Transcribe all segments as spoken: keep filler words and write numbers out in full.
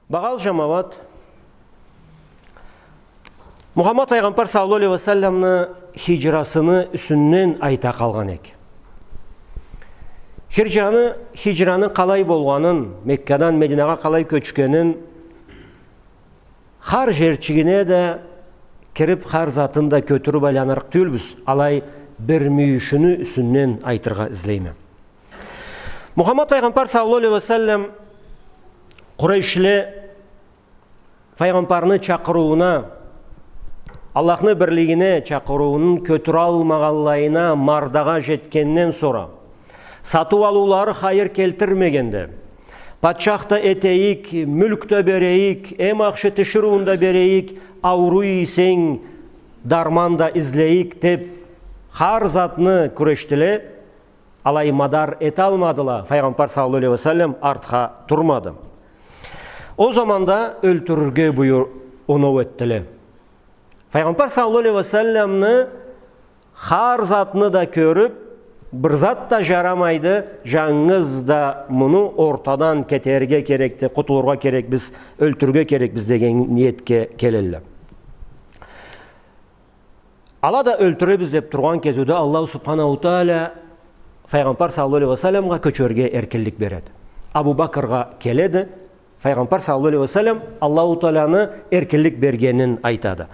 Багъалы жамауат, Мухаммад файгъамбар саллаллаху алейхи ва салламны хиджрасыны юсюнден айта къалгъан эк. Хиджраны, хиджраны къалай болгъанын, Меккадан Мединагъа къалай кёчгенин, хар жерчигине да кирип, хар затын да кётюрюп айланырыкъ тюйюлбюз. Алай бир мюйюшюню юсюнден айтыргъа излейме. Мухаммад файгъамбар саллаллаху алейхи ва саллам Къурайшле файгъамбарны чакъырыуна, Аллахны бирлигине чакъырыуну кётюралмагъанлайына мардагъа жетгенден сора, сатыу-алыулары хайыр келтирмегенде, патчах да этейик, мюлк да берейик, эм ахшы тиширыуну да берейик, ауруй эсенг, дарман да излейик деп, хар затны кюрешдиле. Алай мадар эталмадыла, файгъамбар саллаллаху алейхи ва саллам артха турмады. Ол заманда ёлтюрюрге буюр-, оноу этдиле. Файгъамбар саллаллаху алейхи ва салламны хар затны да кёрюп, бир зат да жарамайды, жангыз да муну ортадан кетерге керекди, къутулургъа керекбиз, ёлтюрюрге керекбиз деген ниетге келелле. Ала да ёлтюребиз деп тургъан кезиуде Аллаху субханаху тааля файгъамбар саллаллаху алейхи ва салламгъа кёчерге эркинлик береди. Абу Бакргъа келеди, файгъамбар саллаллаху алейхи ва саллам Аллаху тааляны эркинлик бергенин айтады.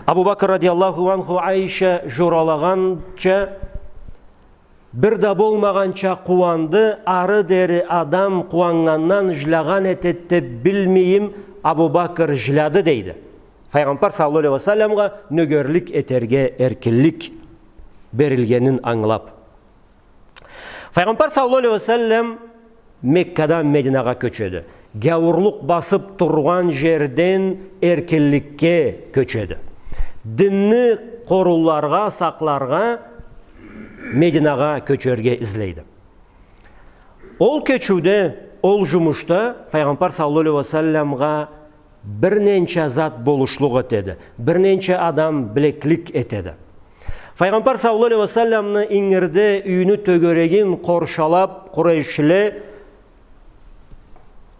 Абу Бакр радияллаху анху Айша жоралагъанча, бир да болмагъанча къууанды, ары дери адам къууаннгандан жылагъан этед деп билмейим, Абу Бакр жылады, дейди. Файгъамбар саллаллаху алейхи ва салламгъа нёгерлик этерге эркинлик берилгенин ангылап. Файгъамбар саллаллаху алейхи ва саллам Меккадан Мединагъа кёчеди. Гяуурлукъ басып тургъан жерден эркинликге кёчеди. Динни къорууларгъа, сакъларгъа Мединагъа кёчерге излейди. Ол кёчюуде, ол жумушда файгъамбар саллаллаху алейхи ва салламгъа бир ненча зат болушлукъ этеди, бир ненча адам билеклик этеди. Файгъамбар саллаллаху алейхи ва салламны ингирде юйню тёгерегин къоршалап, къурайшле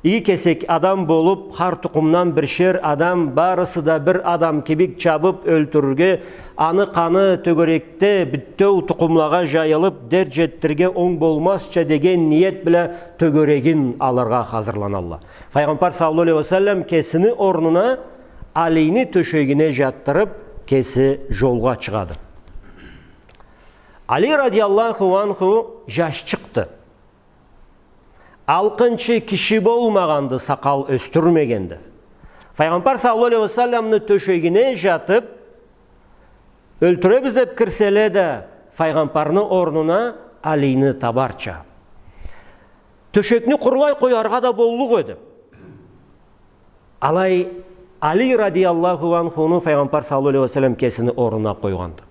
иги кесек адам болуп, хар тукъумдан биришер адам, барысы да бир адам кибик чабып ёлтюрюрге, аны къаны тёгерекде бютеу тукъумлагъа жайылып, дерт жетдирирге онг болмазча деген ниет бла тёгерегин алыргъа хазырланалла. Файгъамбар саллаллаху алейхи ва саллам кесини орнуна Алийни тёшегине жатдырып, кеси жолгъа чыгъады. Али радияллаху анху жашчыкъды. Алкъынчы киши болмагъанды, сакъал ёсдюрмегенди. Файгъамбар саллаллаху алейхи ва салламны тёшегине жатып, ёлтюребиз деп кирселе да, файгъамбарны орнуна Алийни табарча. Тёшекни къурлай къояргъа да боллукъ эди. Алай Али радияллаху анхуну файгъамбар саллаллаху алейхи ва саллам кесини орнуна къойгъанды.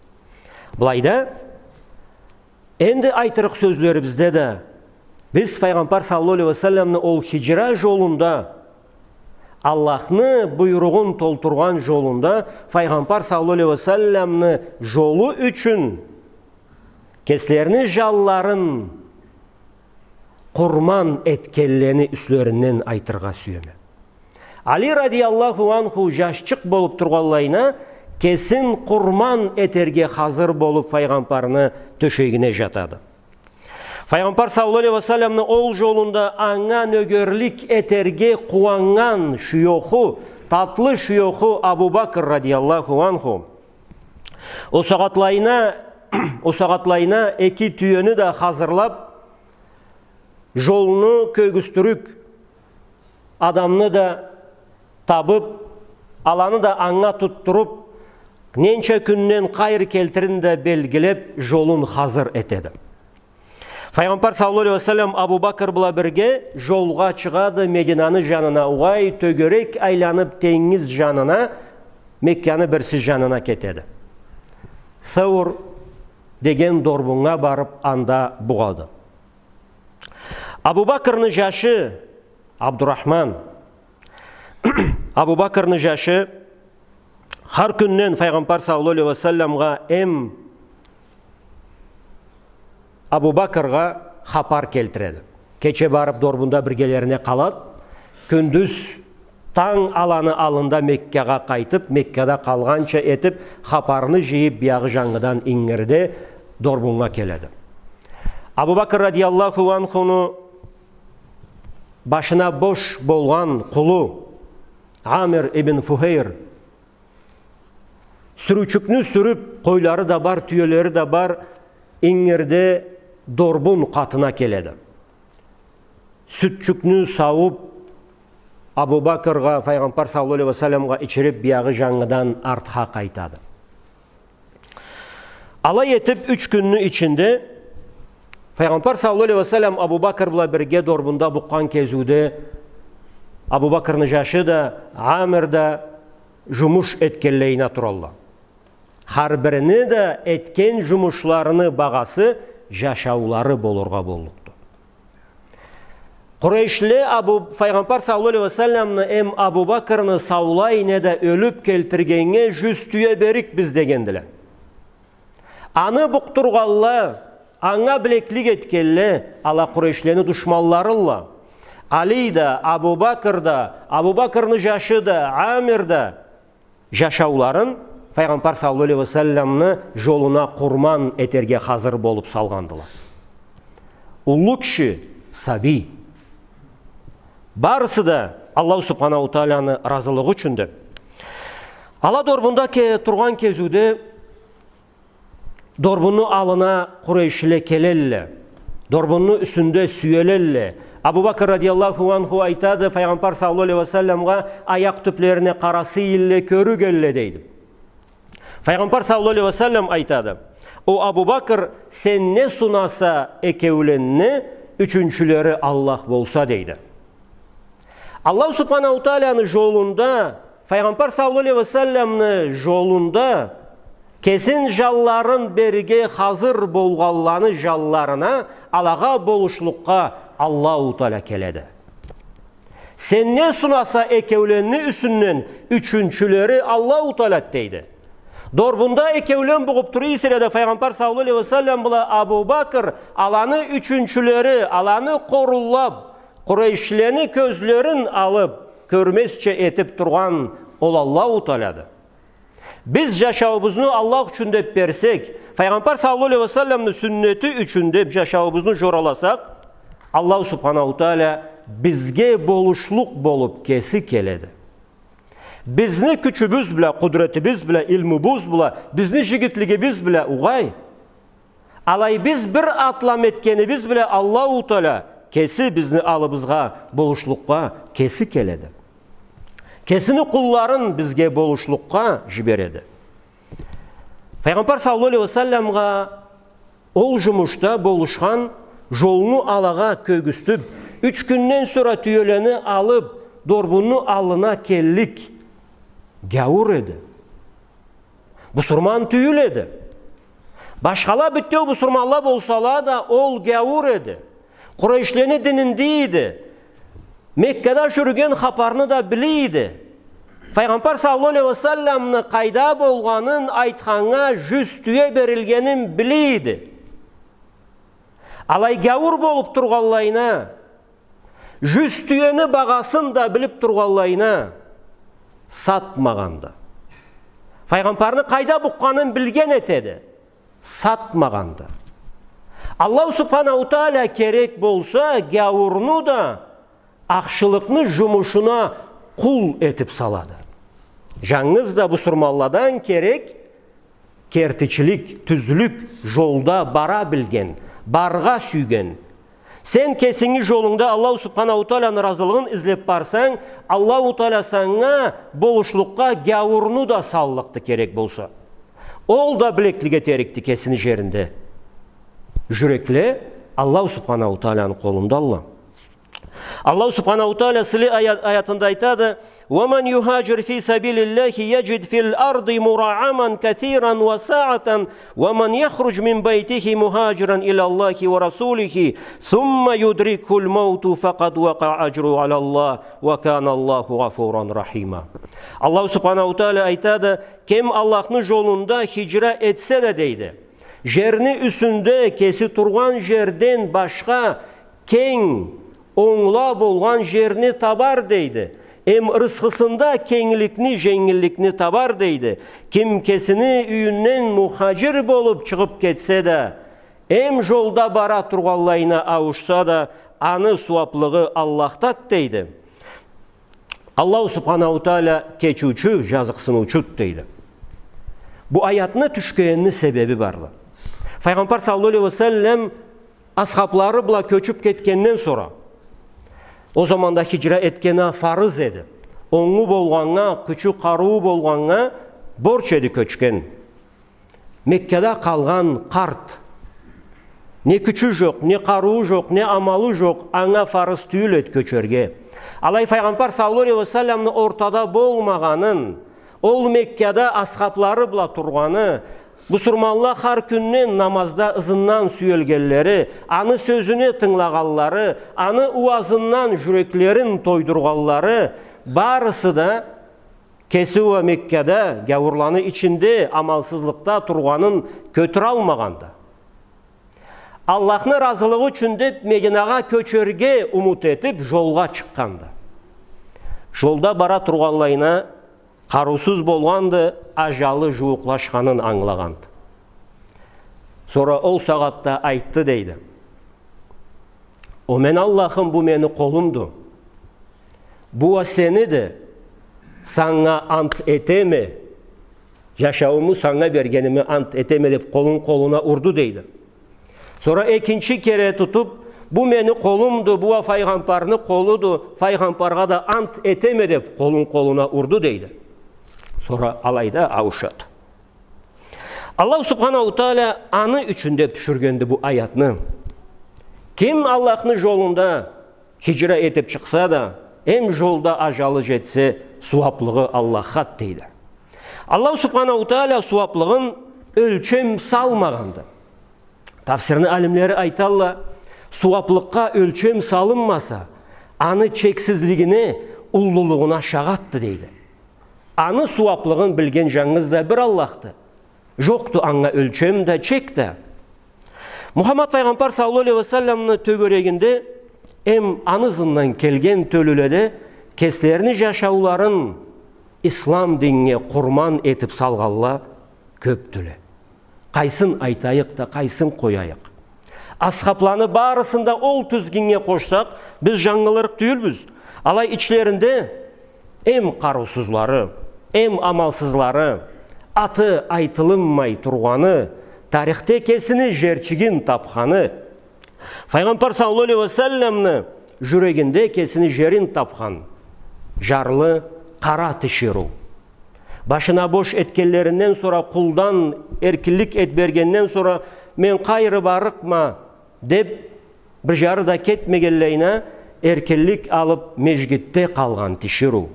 Былайда, энди айтырыкъ сёзлерибизде да, биз файгъамбар саллаллаху алейхи ва салламны ол хиджра жолунда, Аллахны буйругъун толтургъан жолунда, файгъамбар саллаллаху алейхи ва салламны жолу ючюн кеслерини жанларын къурман этгенлени юслеринден айтыргъа сюеме. Али радияллаху анху жашчыкъ болуп тургъанлайына, кесин къурман этерге хазыр болуп, файгъамбарны тёшегине жатады. Файгъамбар саллаллаху алейхи ва салламны ол жолунда анга нёгерлик этерге къууаннган шуёху, татлы шуёху Абу Бакр радияллаху анху, о сагъатлайына, о сагъатлайына эки тюени да хазырлап, жолну кёргюзтюрюк адамны да табып, аланы да анга тутдуруп, ненча кюнден къайры келтирин да белгилеп, жолун хазыр этеди. Файгъамбар саллаллаху алейхи ва саллам Абу Бакр бла бирге жолгъа чыгъады, Мединаны жанына угъай, тёгерек айланып, тенгиз жанына, Мекканы бирси жанына кетеди. Саур деген дорбуннга барып, анда бугъады. Абу Бакрны жашы Абдурахман, Абу Бакрны жашы хар кюнден файгъамбар саллаллаху алейхи ва салламгъа эм Абу Бакргъа хапар келтиреди. Кече барып дорбунда биргелерине къалады, кюндюз Танг аланы аллында Меккагъа къайтып, Меккада къалгъанча этип, хапарны жыйып, биягъы жангыдан ингирде Дорбуннга келеди. Абу Бакр радияллаху анхуну башына бош болгъан къулу Амир ибн Фухейр сюрючюкню сюрюп, къойлары да бар, тюелери да бар, ингирде Дорбун къатына келеди. Сютчюкню сауп, Абу Бакргъа, Файгъамбар саллаллаху алейхи ва салламгъа ичирип, биягъы жангыдан артха къайтады. Алай этип, юч кюнню ичинде Файгъамбар саллаллаху алейхи ва саллам Абу Бакр бла бирге Дорбунда букъгъан кезиуде Абу Бакрны жашы да, Амир да жумуш этгенлейине туралла. Хар бирини да этген жумушларыны багъасы жашаулары болургъа боллукъду. Къурейшлиле Абу, Файгъамбар саллаллаху алейхи ва салламны эм Абу Бакрны саулай неда ёлюп келтиргеннге жюз тюе берикбиз дегендиле. Аны букъдургъанла, анга билеклик этгенле, ала Къурейшлилени душманларылла. Али да, Абу Бакр да, Абу Бакрны жашы да, Амир да жашауларын Файгъамбар саллаллаху алейхи ва салламны жолуна къурман этерге хазыр болуп салгъандыла. Уллу киши, сабий. Барысы да Аллаху субханаху тааланы разылыгъы ючюн деп. Ала Дорбунда ке-, тургъан кезиуде Дорбунну аллына къурейшиле келелле. Дорбунну юсюнде сюелелле. Абу Бакр радияллаху анху айтады, Файгъамбар саллаллаху алейхи ва салламгъа аякъ тюплерине къарасыйле, кёрюгелле, дейди. Файгъамбар саллаллаху алейхи ва саллам айтады: «О Абу Бакр, сен не сунаса экеуленни ючюнчюлери Аллах болса», — дейди. Аллаху субханаху тааланы жолунда, Файгъамбар саллаллаху алейхи ва салламны жолунда кесин жанларын берирге хазыр болгъанланы жанларына, алагъа болушлукъгъа Аллаху Таала келеди. Сен не сунаса экеуленни юсюнден, ючюнчюлери Аллаху Таала, дейди. Дорбунда экеулен бугъуп тура эселе да, Файгъамбар саллаллаху алейхи ва саллам бла Абу Бакр, аланы ючюнчюлери, аланы къоруллап, къурейшилени кёзлерин алып, кёрмезча этип тургъан ол Аллаху Таалады. Биз жашауубузну Аллах ючюн деп берсек, Файгъамбар саллаллаху алейхи ва салламны сюннети ючюн деп жашауубузну жораласакъ, Аллаху субханаху таала бизге болушлукъ болуп кеси келеди. Бизни кючюбюз бла, къудретибиз бла, илмубуз бла, бизни жигитлигибиз бла угъай. Алай биз бир атлам этгенибиз бла Аллаху Таала кеси бизни аллыбызгъа болушлукъгъа кеси келеди. Кесини къулларын бизге болушлукъгъа жибереди. Файгъамбар саллаллаху алейхи ва салламгъа ол жумушда болушхан, жолну алагъа кёргюзтюп, юч кюнден сора тюелени алып, Дорбунну аллына келлик гяуур эди. Бусурман тюйюл эди. Башхала бютеу бусурманла болсала да, ол гяуур эди. Къурейшлени дининде эди. Меккада жюрюген хапарны да биле эди. Файгъамбар саллаллаху алейхи ва салламны къайда болгъанын айтханнга жюз тюе берилгенин биле эди. Алай гяуур болуп тургъанлайына, жюз тюени багъасын да билип тургъанлайына, сатмагъанды. Файгъамбарны къайда букъгъанын билген этеди. Сатмагъанды. Аллаху субханаху таала керек болса, гяуурну да ахшылыкъны жумушуна къул этип салады. Жангыз да бусурманладан керек кертичилик, тюзлюк, жолда бара билген, баргъа сюйген. Сен кесинги жолунгда Аллаху субханаху тааланы разылыгъын излеп барсанг, Аллаху таала санга болушлукъгъа гяуурну да саллыкъды керек болса. Ол да билеклик этерикди кесини жеринде. Жюрекле Аллаху субханаху тааланы къолундалла. Аллаху субханаху таала сыйлы аят-, аятында айтады: «ومن يهاجر في سبيل الله يجد في الأرض مراغما كثيرا وسعة ومن يخرج من بيته مهاجرا إلى الله ورسوله ثم يدركه الموت فقد وقع أجره على الله وكان الله غفورا رحيما». Аллаху субханаху таала айтады: «Ким Аллахны жолунда хижра этсе да, — дейди, — жерни юсюнде кеси тургъан жерден башха кенг, онгла болгъан жерни табар, — дейди. Эм рысхысында кенгликни, женгилликни табар, дейди. Ким кесини юйюнден мухажир болуп чыгъып кетсе да, эм жолда бара тургъанлайына ауушса да, аны сууаплыгъы Аллахдад, дейди. Аллаху Субханаху Тааля кечиучю, жазыкъсыныучуд, дейди. Бу аятны тюшгенини себеби барды. Файгъамбар саллаллаху алейхи ва саллам асхаблары бла кёчюп кетгенден сора, ол заманда хижра этген а фарыз эди. Онгу болгъаннга, кючю, къарыуу болгъаннга борч эди кёчген. Меккада къалгъан къарт, не кючю жокъ, не къарыуу жокъ, не амалы жокъ, анга фарыз тюйюл эди кёчерге. Алай Файгъамбар саллаллаху алейхи ва салламны ортада болмагъанын, ол Меккада асхаблары бла тургъаны, бусурманла хар кюнден намазда ызындан сюелгенлери, аны сёзюне тынгылагъанлары, аны ууазындан жюреклерин тойдургъанлары, барысы да кеси уа Меккада, гяуурланы ичинде амалсызлыкъда тургъанын кётюралмагъанды. Аллахны ыразылыгъы ючюн деп, Мединагъа кёчерге умут этип, жолгъа чыкъгъанды. Жолда бара тургъанлайына, къарыусуз болгъанды, ажалы жууукълашханын ангылагъанды. Сора ол сагъатда айтды, дейди: «О мени Аллахым, бу мени къолумду. Бу уа сениди. Санга ант этеме, жашаууму санга бергениме ант этеме», — деп, къолун къолуна урду, дейди. Сора экинчи кере тутуп: «Бу мени къолумду, бу уа Файгъамбарны къолуду, Файгъамбаргъа да ант этеме», — деп, къолун къолуна урду, дейди. Сора алайда ауушады. Аллаху Субханаху Тааля аны ючюн деп тюшюргенди бу аятны. Ким Аллахны жолунда хижра этип чыкъса да, эм жолда ажалы жетсе, сууаплыгъы Аллахха, дейди. Аллаху Субханаху Тааля сууаплыгъын ёлчем салмагъанды. Тафсирни алимлери айталла, сууаплыкъгъа ёлчем салынмаса, аны чексизлигине, уллулугъуна шагъатды, дейди. Аны сууаплыгъын билген жангыз да бир Аллахды. Жокъду анга ёлчем да, чек да. Мухаммад Файгъамбар саллаллаху алейхи ва салламны тёгерегинде эм аны ызындан келген тёлюледе кеслерини жашауларын ислам динге къурман этип салгъанла кёпдюле. Къайсын айтайыкъ да, къайсын къояйыкъ? Асхабланы барысын да ол тизгинге къошсакъ, биз жангылырыкъ тюйюлбюз. Алай ичлеринде эм къарыусузлары, эм амалсызлары, аты айтылынмай тургъаны, тарихде кесини жерчигин тапханы, Файгъамбар саллаллаху алейхи ва салламны жюрегинде кесини жерин тапхан жарлы къара тиширыу. Башына бош этгенлеринден сора, къулдан эркинлик эт бергенден сора, «Мен къайры барыкъма», — деп, бир жары да кетмегенлейине, эркинлик алып, межгитде къалгъан тиширыу.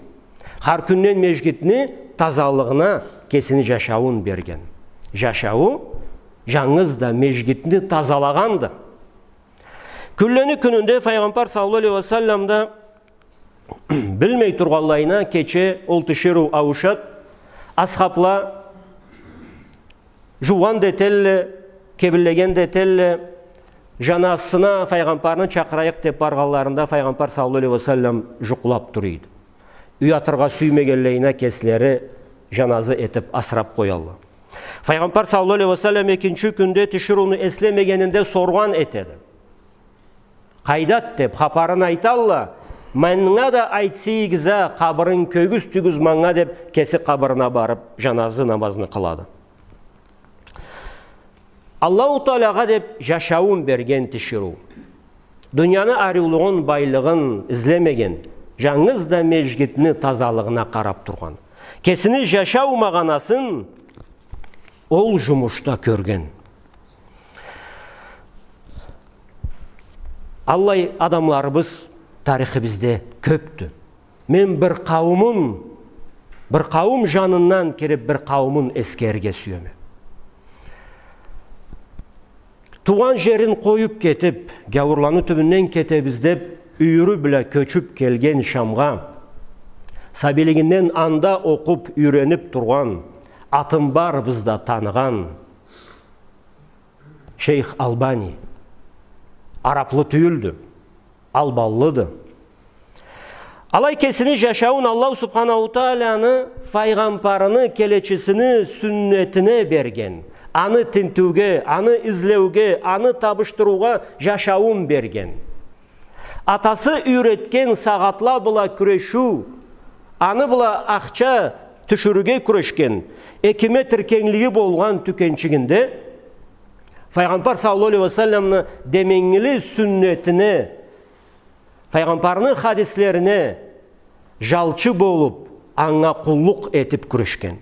Хар кюнден межгитни тазалыгъына кесини жашауун берген. Жашауу жангыз да межгитни тазалагъанды. Кюнлени кюнюнде Файгъамбар саллаллаху алейхи ва саллам да билмей тургъанлайына, кече ол тиширыу ауушад. Асхабла жуугъан да этелле, кебинлеген да этелле, жаназысына Файгъамбарны чакъырайыкъ деп баргъанларында, Файгъамбар саллаллаху алейхи ва саллам жукълап тура эди. Уятыргъа сюймегенлейине, кеслери жаназы этип асырап къоялла. Файгъамбар саллаллаху алейхи ва саллам экинчи кюнде тиширыуну эслемегенинде соргъан этеди. «Къайдад?» — деп хапарын айталла. «Манга да айтсагъыз а, къабырын кёгюзтюгюз манга», — деп, кеси къабырына барып, жаназы намазны къылады. Аллаху Таалагъа деп жашауун берген тиширыу. Дунияны ариулугъун, байлыгъын излемеген, жангыз да межгитни тазалыгъына къарап тургъан. Кесини жашау магъанасын ол жумушда кёрген. Аллай адамларыбыз тарихибизде кёпдю. Мен бир къауумун, бир къауум жанындан кирип, бир къауумун эсгерирге сюеме. Туугъан жерин къоюп кетип, гяуурланы тюбюнден кетебиз деп, юйюрю бла кёчюп келген Шамгъа, сабийлигинден анда окъуп, юйренип тургъан, атын барыбыз да таныгъан шейх Албани. Араплы тюйюлдю, албанлыды. Алай кесини жашауун Аллаху Субханаху Тааланы файгъамбарыны, келечисини сюннетине берген. Аны тинтиуге, аны излеуге, аны табышдырыугъа жашауун берген. Атасы юйретген сагъатла бла кюрешиу, аны бла ахча тюшюрюрге кюрешген, эки метр кенглиги болгъан тюкенчигинде Файгъамбар саллаллаху алейхи ва салламны деменгили сюннетине, Файгъамбарны хадислерине жалчы болуп, анга къуллукъ этип кюрешген.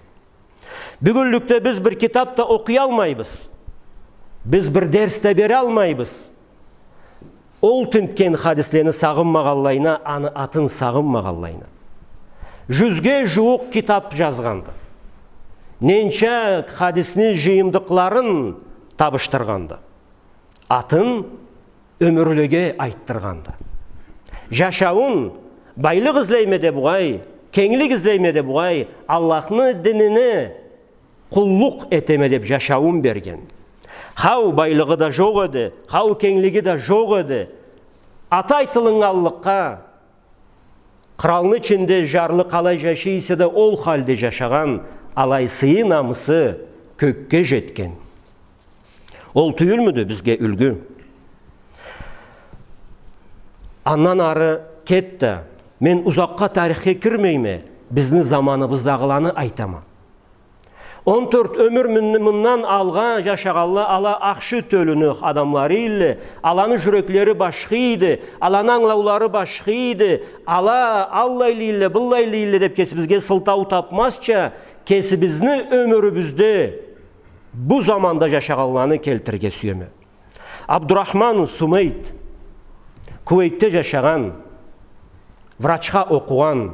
Бюгюнлюкде биз бир китап да окъуялмайбыз. Биз бир дерс да бералмайбыз. Ол тинтген хадислени сагъынмагъанлайына, аны атын сагъынмагъанлайына. Жюзге жууукъ китап жазгъанды. Ненча хадисни жыйымдыкъларын табышдыргъанды. Атын ёмюрлеге айтдыргъанды. Жашауун байлыкъ излейме деп угъай, кенглик излейме деп угъай, Аллахны динине къуллукъ этеме деп жашауун берген. Хау, байлыгъы да жокъ эди, хау, кенглиги да жокъ эди. Аты айтылыннганлыкъгъа, къыралны ичинде жарлы къалай жашай эсе да, ол халде жашагъан, алай сыйы, намысы кёкге жетген. Ол тюйюлмюдю бизге юлгю? Андан ары кет да, мен узакъгъа тарихге кирмейме, бизни заманыбыздагъыланы айтама. Он тёрт ёмюр мын-, мындан алгъа жашагъанла, ала ахшы тёлюню адамлары эдиле, аланы жюреклери башха эди, аланы ангылаулары башха эди, ала аллай эдиле, быллай эдиле деп кесибизге сылтау тапмазча, кесибизни ёмюрюбюзде бу заманда жашагъанланы келтирирге сюеме. Абдурахман Сумейт, Кувейтде жашагъан, врачха окъугъан,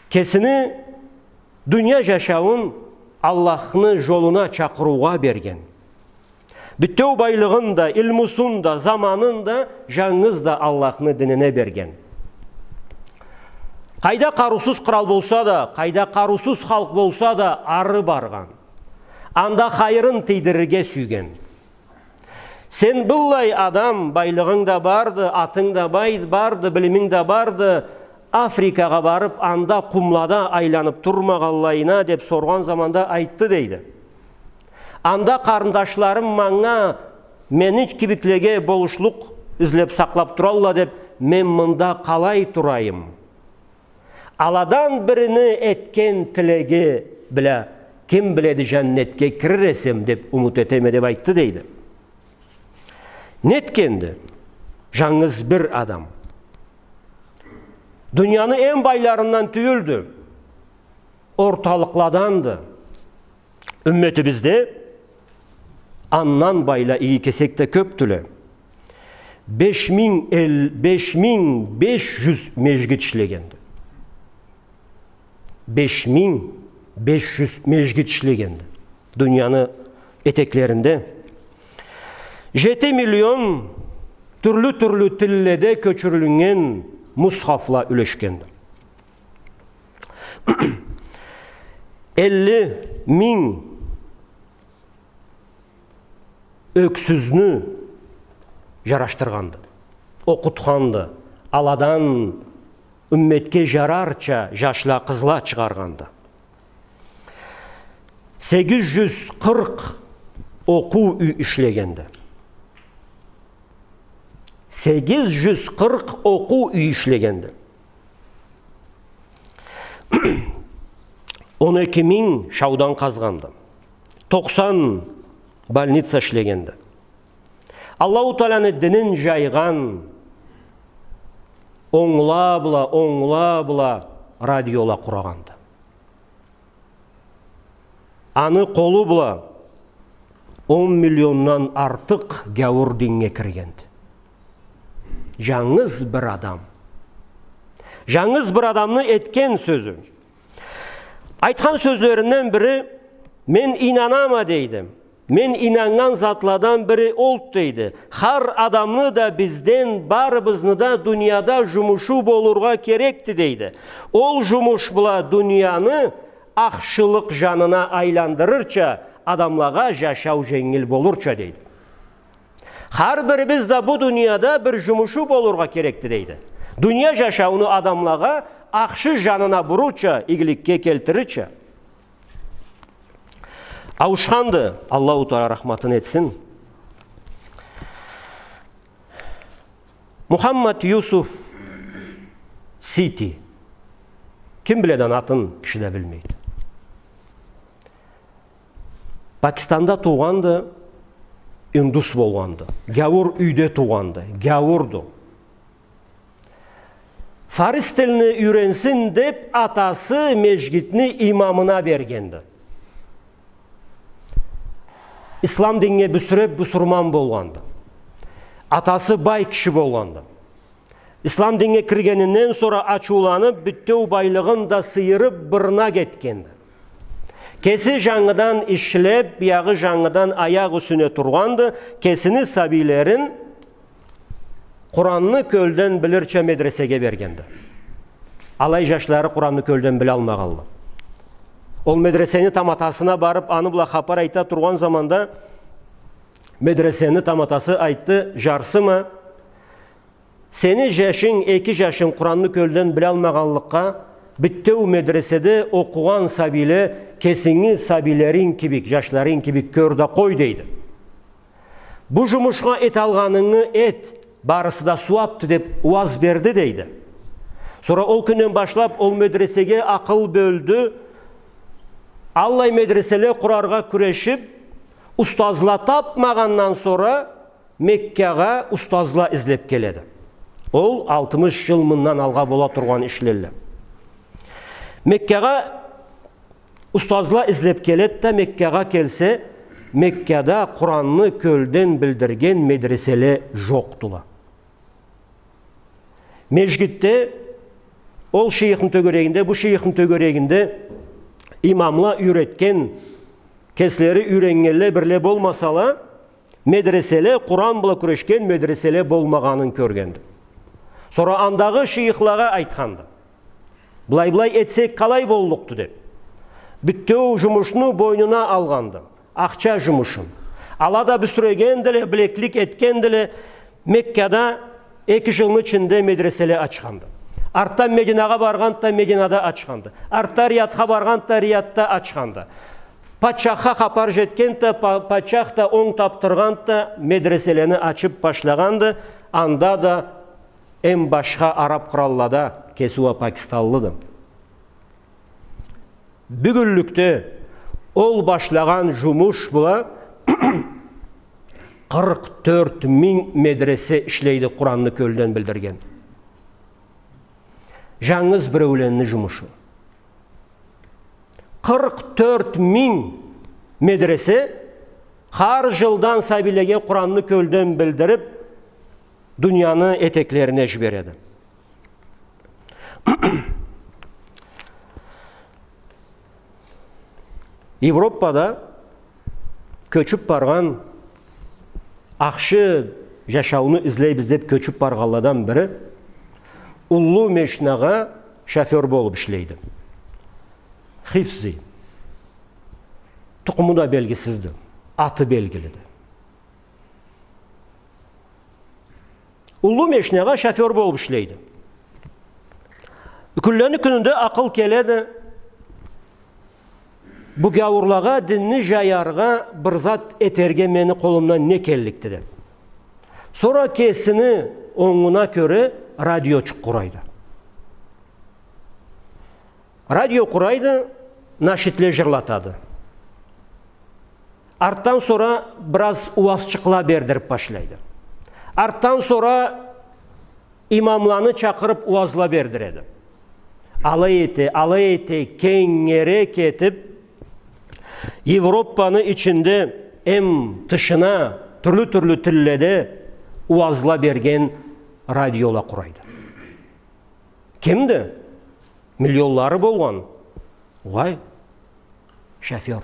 кесини дуния жашауун Аллахны жолуна чакъырыугъа берген. Бютеу байлыгъын да, илмусун да, заманын да жангыз да Аллахны динине берген. Къайда къарыусуз къырал болса да, къайда къарыусуз халкъ болса да, ары баргъан. Анда хайырын тийдирирге сюйген. Сен быллай адам, байлыгъынг да барды, атынг да бай-, барды, билиминг да барды, Африкагъа барып, анда къумлада айланып турмагъанлайына деп соргъан заманда айтды, дейди. Анда къарындашларым манга, мени кибиклеге болушлукъ излеп сакълап туралла деп, мен мында къалай турайым? Аладан бирини этген тилеги бла ким биледи, жаннетге кирир эсем деп умут этеме, деп айтды, дейди. Нетгенди? Жангыз бир адам. Дунияны эм байларындан тюйюлдю. Орталыкъладанды. Умметибизде андан байла иги кесек да кёпдюле. Беш минг эл-, беш минг беш жюз межгит ишлегенди. Беш минг беш жюз межгит ишлегенди. Дунияны этеклеринде жети миллион тюрлю-тюрлю тилледе кёчюрюлюннген мусхафла юлешгенди. Элли минг ёксюзню жарашдыргъанды, окъутханды, аладан умметге жарарча жашла, къызла чыгъаргъанды. Сегиз жюз къыркъ окъуу юй ишлегенди. Сегиз жюз къыркъ окъуу юй ишлегенди. Он эки минг шаудан къазгъанды. Токъсан больница ишлегенди. Аллаху Тааланы динин жайгъан, онгла бла, онгла бла радиола къурагъанды. Аны къолу бла он миллиондан артыкъ гяуур диннге киргенди. Жангыз бир адам. Жангыз бир адамны этген сёзю. Айтхан сёзлеринден бири, мен ийнанама, дейди. Мен ийнаннган затладан бири олду, дейди. Хар адамны да, бизден барыбызны да дунияда жумушу болургъа керекди, дейди. Ол жумуш бла дунияны ахшылыкъ жанына айландырырча, адамлагъа жашау женгил болурча, дейди. Хар бирибиз да бу дунияда бир жумушу болургъа керекди, дейди. Дуния жашауну адамлагъа ахшы жанына бурурча, игиликге келтирирча. Ауушханды, Аллаху Тагъала рахматын этсин. Мухаммад Юсуф Сити. Ким биледи аны атын, киши да билмейди. Пакистанда туугъанды, индус болгъанды. Гяуур юйде туугъанды, гяуурду. Фарс тилни юйренсин деп, атасы межгитни имамына бергенди. Ислам динге бюсюреп, бусурман болгъанды. Атасы бай киши болгъанды. Ислам динге киргенинден сора ачыуланып, бютеу байлыгъын да сыйырып, бырнак этгенди. Кеси жангыдан ишлеп, биягъы жангыдан аякъ юсюне тургъанды, кесини сабийлерин Къуранны кёлден билирча медресеге бергенди. Алай жашлары Къуранны кёлден билалмагъанлы. Ол медресени таматасына барып, аны бла хапар айта тургъан заманда, медресени таматасы айтды: «Жарсыма, сени жашынг, эки жашынг Къуранны кёлден билалмагъанлыкъгъа, бютеу медреседе окъугъан сабийле кесинги сабийлеринг кибик, жашларынг кибик кёр да къой», — дейди. «Бу жумушха эталгъанынгы эт, барысы да сууапды», — деп уаз берди, дейди. Сора ол кюнден башлап ол медресеге акъыл бёлдю. Аллай медреселе къураргъа кюрешип, устазла тапмагъандан сора Меккагъа устазла излеп келеди. Ол алтмыш жыл мындан алгъа бола тургъан ишлелле. Меккагъа устазла излеп келеди да, Меккагъа келсе, Меккада Къуранны кёлден билдирген медреселе жокъдула. Межгитде, ол шейхни тёгерегинде, бу шейхни тёгерегинде имамла юйретген, кеслери юйреннгенле бирле болмасала, медреселе, Къуран бла кюрешген медреселе болмагъанын кёргенди. Сора андагъы шейхлагъа айтханды: «Былай-былай этсек къалай боллукъду?» — деп. Бютеу жумушну бойнуна алгъанды. Ахча жумушун. Ала да бюсюрегендиле, билеклик этгендиле. Меккада эки жылны ичинде медреселе ачханды. Артда Мединагъа баргъанды да, Мединада ачханды. Артда Риядха баргъанды да, Риядда ачханды. Патчахха хапар жетгенди да, па-, патчах да онг тапдыргъанды да, медреселени ачып башлагъанды. Анда да эм башха араб къраллада, кеси уа пакистанлыды. Бюгюнлюкде ол башлагъан жумуш бла къыркъ тёрт минг медресе ишлейди, Къуранны кёлден билдирген. Жангыз биреуленни жумушу. Къыркъ тёрт минг медресе хар жылдан сабийлеге Къуранны кёлден билдирип, дунияны этеклерине жибереди. Европада кёчюп баргъан, ахшы жашауну излейбиз деп кёчюп баргъанладан бири уллу мешнагъа шофёр болуп ишлейди. Хифзи. Тукъуму да белгисизди, аты белгилиди. Уллу мешнагъа шофёр болуп ишлейди. Кюнлени кюнюнде акъыл келеди: «Бу гяуурлагъа динни жаяргъа бир зат этерге мени къолумдан не келликди?» — деп. Сора кесини онгуна кёре радиочукъ къурайды. Радио къурайды, нашидле жырлатады. Артдан сора бир аз уазчыкъла бердирип башлайды. Артдан сора имамланы чакъырып уазла бердиреди. Алай эте, алай эте, кенгириге кетип, Европаны ичинде эм тышына тюрлю-тюрлю тилледе уазла берген радиола къурайды. Кимди? Миллионлары болгъан. Огъай, шофёр.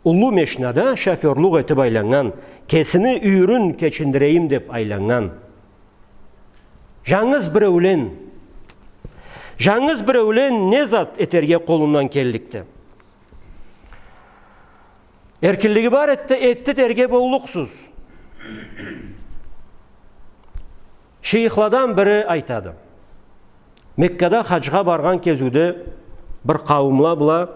Уллу мешнада шофёрлукъ этип айланнган, кесини юйюрюн кечиндирейим деп айланнган. Жангыз биреулен, жангыз биреулен не зат этерге къолундан келликди? Эркинлиги бар эди, этди дерге боллукъсуз. Шейхладан бири айтады: Меккада хаджгъа баргъан кезиуде бир къауумла бла,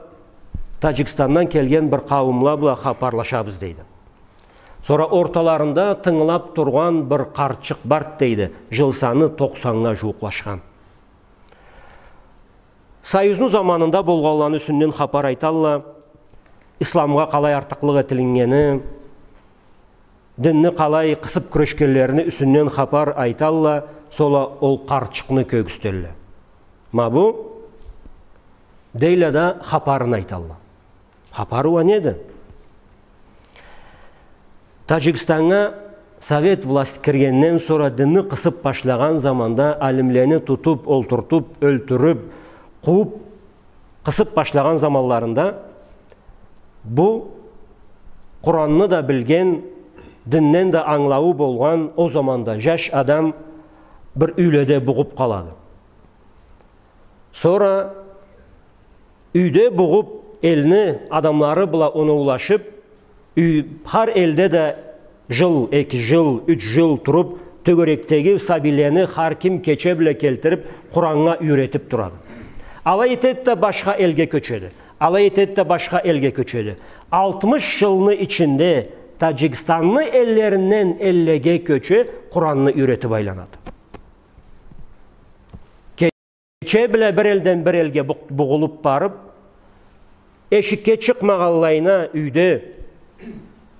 Таджикстандан келген бир къауумла бла хапарлашабыз, дейди. Сора орталарында тынгылап тургъан бир къартчыкъ барды, дейди, жыл саны токъсаннга жууукълашхан. Союзну заманында болгъанланы юсюнден хапар айталла, исламгъа къалай артыкълыкъ этилиннгени, динни къалай къысып кюрешгенлерини юсюнден хапар айталла, сора ол къартчыкъны кёргюзтелле. Ма бу, дейле да, хапарын айталла. Хапары уа неди? Таджикстаннга совет власть киргенден сора, динни къысып башлагъан заманда, алимлени тутуп, олтуртуп, ёлтюрюп, къууп, къысып башлагъан заманларында, бу Къуранны да билген, динден да ангылауу болгъан, ол заманда жаш адам бир юйледе бугъуп къалады. Сора юйде бугъуп, элни адамлары бла оноулашып, юй-, хар элде да жыл, эки жыл, юч жыл туруп, тёгеректеги сабийлени хар ким кече бла келтирип, Къураннга юйретип турады. Алай этеди да, башха элге кёчеди. Алай этеди да, башха элге кёчеди. Алтмыш жылны ичинде Таджикстанны эллеринден эллеге кёче, Къуранны юйретип айланады. Кече бла бир элден бир элге бугъ-, бугъулуп барып, эшикге чыкъмагъанлайына юйде,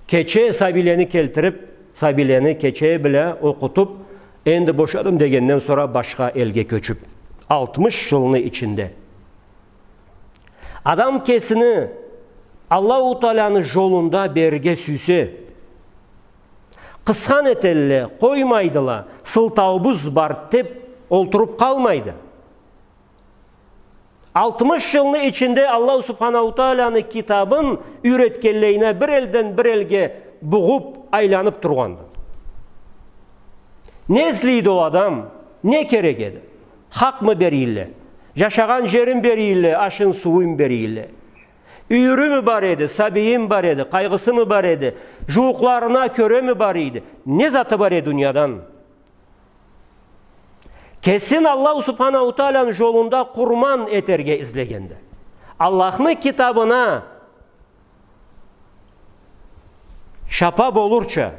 кече сабийлени келтирип, сабийлени кече бла окъутуп, энди бошадым дегенден сора башха элге кёчюп, алтмыш жылны ичинде. Адам кесини Аллаху Тааланы жолунда берирге сюйсе, къысхан этелле, къоймайдыла, сылтауубуз бар деп олтуруп къалмайды. Алтмыш жылны ичинде Аллаху Субханаху Тааланы китабын юйретгенлейине бир элден бир элге бугъуп, айланып тургъанды. Не излейди ол адам? Не керек эди? Хакъмы берийилле? Жашагъан жерин берийилле, ашын, сууун берийилле? Юйюрюмю бар эди, сабийими бар эди, къайгъысымы бар эди, жууукъларына кёреми бар эди? Не заты бар эди дуниядан? Кесин Аллаху Субханаху Тааланы жолунда къурман этерге излегенди. Аллахны китабына шапа болурча,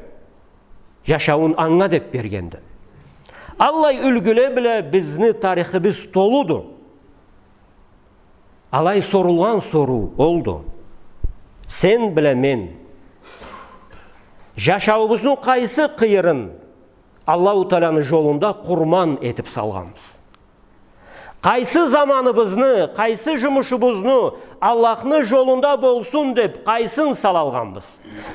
жашауун анга деп бергенди. Аллай юлгюле бла бизни тарихибиз толуду. Алай сорулгъан соруу олду: сен бла мен жашауубузну къайсы къыйырын Аллаху Тааланы жолунда къурман этип салгъанбыз? Къайсы заманыбызны, къайсы жумушубузну Аллахны жолунда болсун деп, къайсын салалгъанбыз?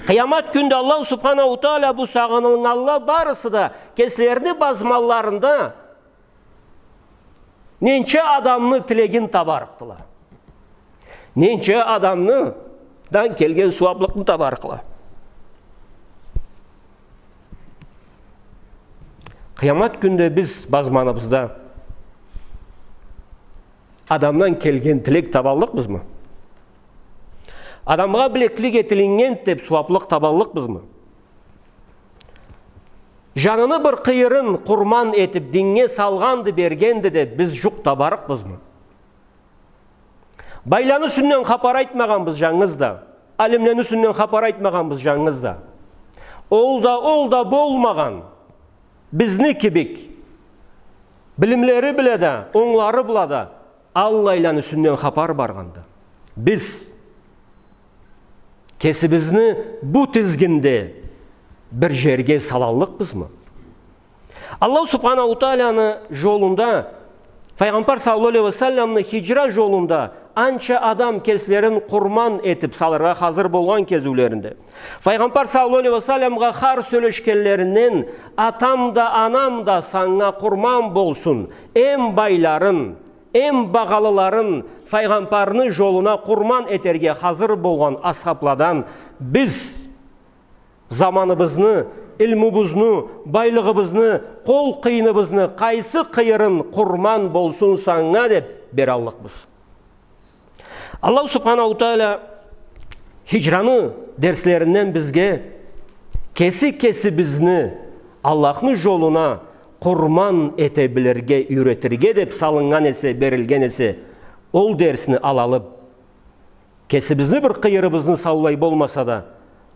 Къыямат кюнде Аллаху Субханаху Таала бу сагъынылгъанла барысы да кеслерини базманларында ненча адамны тилегин табарыкъдыла. Ненча адамны дан келген сууаплыкъны табарыкъла. Къыямат кюнде биз базманыбызда адамдан келген тилек табаллыкъбызмы? Адамгъа билеклик этилиннген деп сууаплыкъ табаллыкъбызмы? Жаныны бир къыйырын къурман этип, диннге салгъанды, бергенди деп биз жукъ табарыкъбызмы? Байланы юсюнден хапар айтмагъанбыз жангыз да, алимлени юсюнден хапар айтмагъанбыз жангыз да. Ол да, ол да болмагъан, бизни кибик, билимлери бла да, онглары бла да, аллайланы юсюнден хапар баргъанда, биз кесибизни бу тизгинде бир жерге салаллыкъбызмы? Аллаху Субханаху Тааланы жолунда, Файгъамбар саллаллаху алейхи ва салламны хиджра жолунда анча адам кеслерин къурман этип салыргъа хазыр болгъан кезиулеринде, Файгъамбар саллаллаху алейхи ва салламгъа хар сёлешгенлеринден: «Атам да, анам да санга къурман болсун», эм байларын, эм багъалыларын Файгъамбарны жолуна къурман этерге хазыр болгъан асхабладан биз заманыбызны, илмубузну, байлыгъыбызны, къол къыйыныбызны къайсы къыйырын къурман болсун санга деп бераллыкъбыз? Аллаху Субханаху Таала хиджраны дерслеринден бизге кеси кесибизни Аллахны жолуна къурман эте билирге юйретирге деп салыннган эсе, берилген эсе, ол дерсни алалып, кесибизни бир къыйырыбызны саулай болмаса да,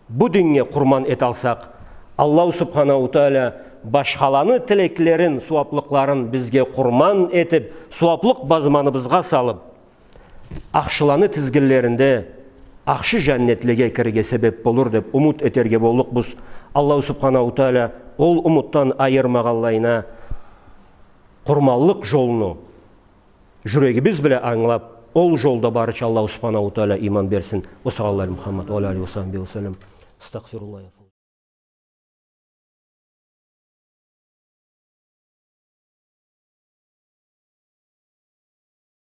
бу диннге къурман эталсакъ, Аллаху Субханаху Тааля башхаланы тилеклерин, сууаплыкъларын бизге къурман этип, сууаплыкъ базманыбызгъа салып, ахшыланы тизгинлеринде ахшы жаннетлеге кирирге себеп болур деп умут этерге боллукъбуз. Аллаху Субханаху Тааля ол умутдан айырмагъанлайына къурманлыкъ жолну жюрегибиз бла ангылап, ол жолда барырча Аллаху Субханаху Тааля иман берсин. Ва саллаллаху аля Мухаммад ва аля алихи ва сахбихи ва саллам. Астагъфируллах.